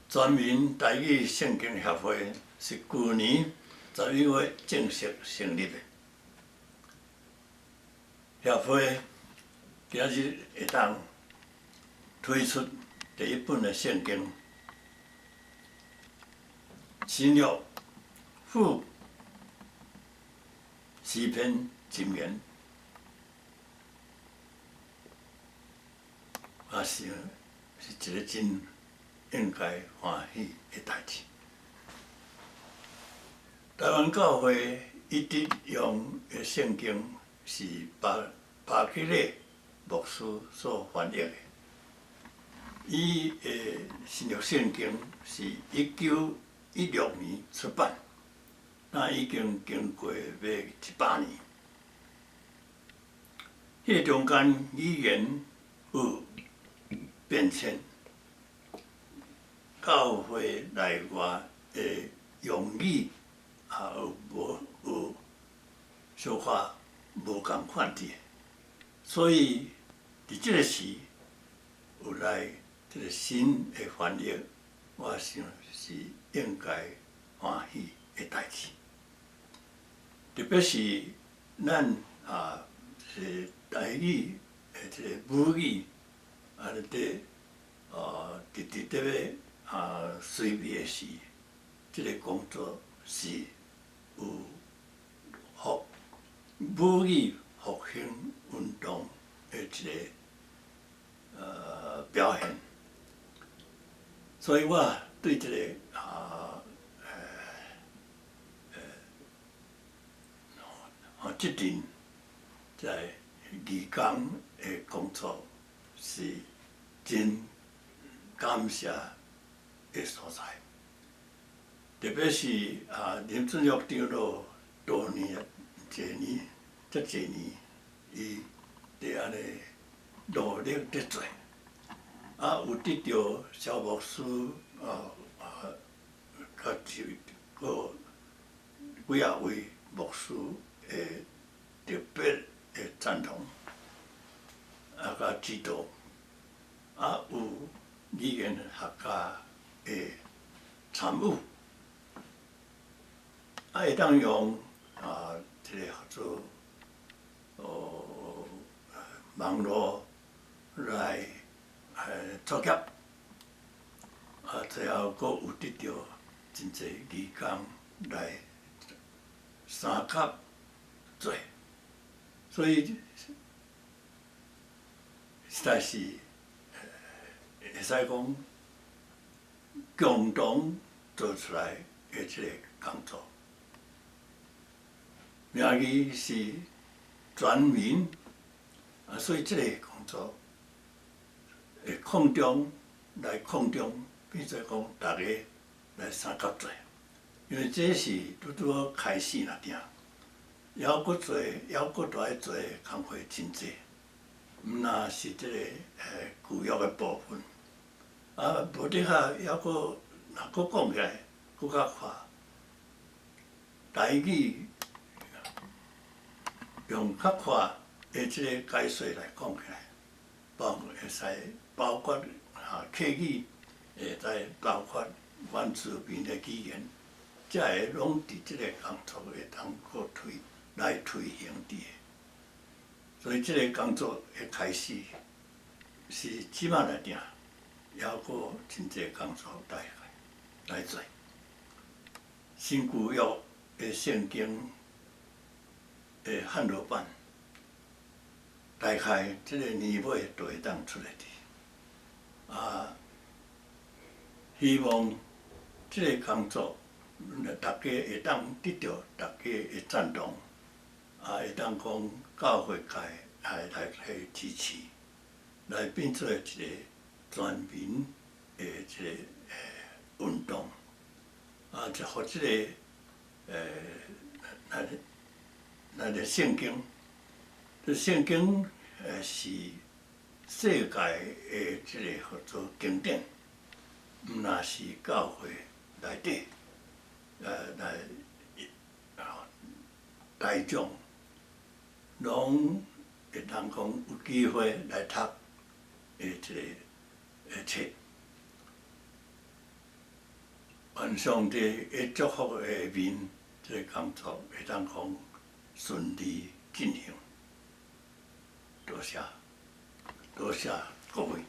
全民台語聖經協會是舊年11月正式成立的。協會今日會當推出第一本的聖經，新約附詩篇箴言，我想是一个真應該歡喜的代誌。台灣教會一直用的聖經是巴基列牧師所翻譯的。伊的新約聖經是1916年出版，那已經經過欲100年。彼個中間語言有變遷，教會內外的用語也有無有小可無仝款佇，所以佇這个時有來這个新的翻譯，我想是應該歡喜的代誌。特別是咱啊，這个台語的這个母語，啊，佇啊，直直佇咧啊，衰微的時，這个工作是有母語復興運動的一个表現。所以我對這个啊，這陣在義工的工作是真感謝的所在，特別是啊林俊玉長老多年濟年，遮濟年，伊佇按呢努力佇做，啊有得著蕭牧師啊啊，佮一個幾仔位牧師的特別的贊同，啊，佮指導，啊有語言學家的參與，啊會當用啊這个叫做網路來作業，啊最後閣有得著真濟義工來相佮做，所以實在是會使講共同做出來的這个工作，名義是全民，啊，所以這个工作會空中來空中，變做講逐家來相佮做，因為這是拄拄好開始爾爾，猶閣做，猶閣著愛做的工課真濟，毋若是這个舊約的部分，啊，無的確猶閣若閣講起來，閣較快，台語用較快的這个解說來講起來，會使包括啊客語，會使包括原住民的語言，這个攏佇這个工作會當閣推來推行佇的。所以這个工作的開始是這擺來定，猶閣真濟工作來做。新舊約的聖經的漢和版，大概這个年尾就會當出來佇。啊，希望這个工作，逐家會當得著逐家的贊同，啊，會當講教會界來來支持，來變做一个全民的這个運動，啊，就予這个咱的聖經，這聖經是世界的這个叫做經典，毋若是教會內底，來大眾攏會當講有機會來讀的這个冊。願上帝的祝福下面，這个工作會當講順利進行。多謝，多謝各位。